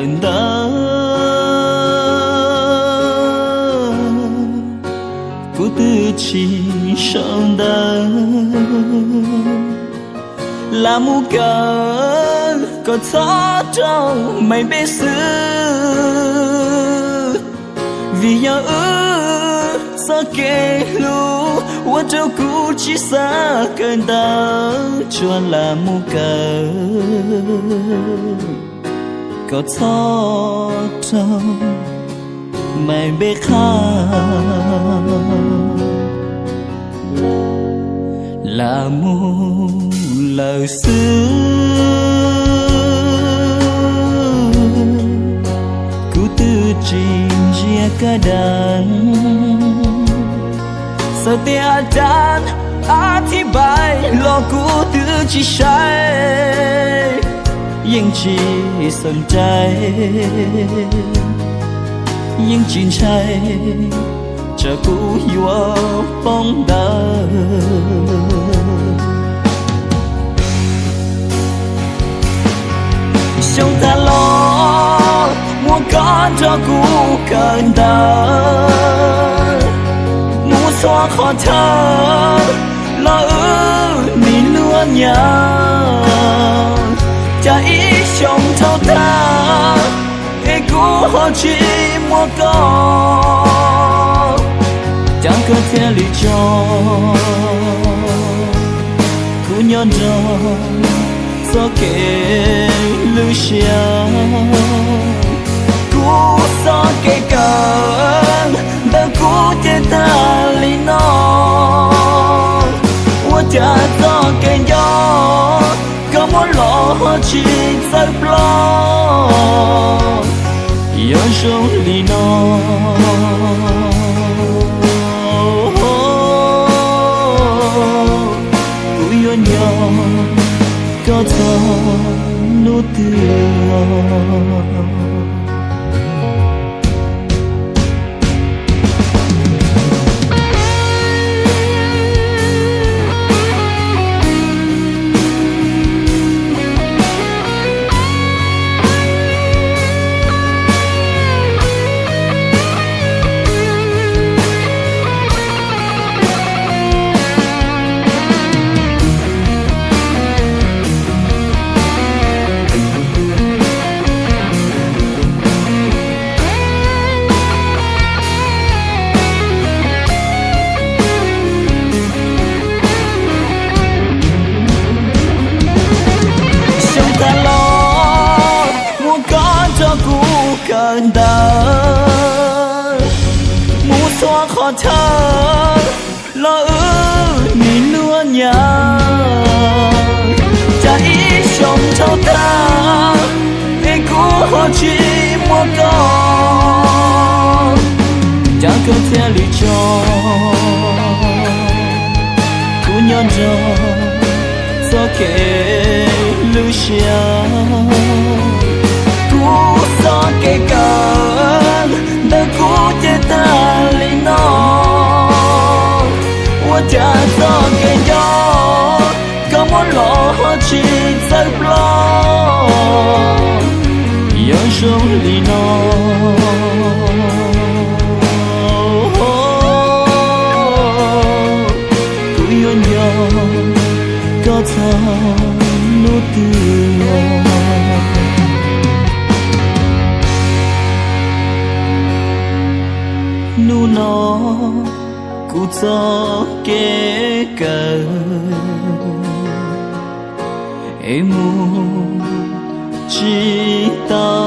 Kawm ntawv kuv twb tsis sau ntawv, lam mus kawm kom txhob raug mais npe xwb. Vim yog wb txoj kev hlub ua rau kuv tsis xav kawm ntawv, tsuas lam mus kawm kom txhob raug mais npe qha. Lam mus lawm xwb, kuv twb tsis ntsia kab dab. Xav tias dab a thib npai los kuv twb tsis saib, yeej tsis xav nraim, yeej tsis ntshai, tsam kuv yuav poob ntawd. Xyoo tas los muaj koj nrog kuv kawm ntawv, mus txhua qhov chaw los wb nim luag nyav. Cas ib xyoos dhau tag es kuv ho tsis muaj koj, cas koj thiaj li tso kuv nyob nrog txoj kev lwj siab. Kuv txoj kev kawm ntawv kuv ces tag li no, ua cas txoj kev nco koj muab los ho tsis txawj ploj. Yog zoo li no, kuv yuav nco koj txog hnub twg. Xyoo tas los muaj koj nrog kuv kawm ntawv, mus txhua qhov chaw los wb nim luag nyav. Cas ib xyoos dhau tag es kuv ho tsis muaj koj, cas koj thiaj li tso kuv nyob nrog txoj kev lwj siab. Kuv txoj kev kawm ntawv kuv ces tag li no, ua cas txoj kev nco koj muab los ho tsis txawj ploj. Yog zoo li no, kuv yuav nco koj txog hnub twg. Hnub no kuv txoj kev kawm es mus tsis tau.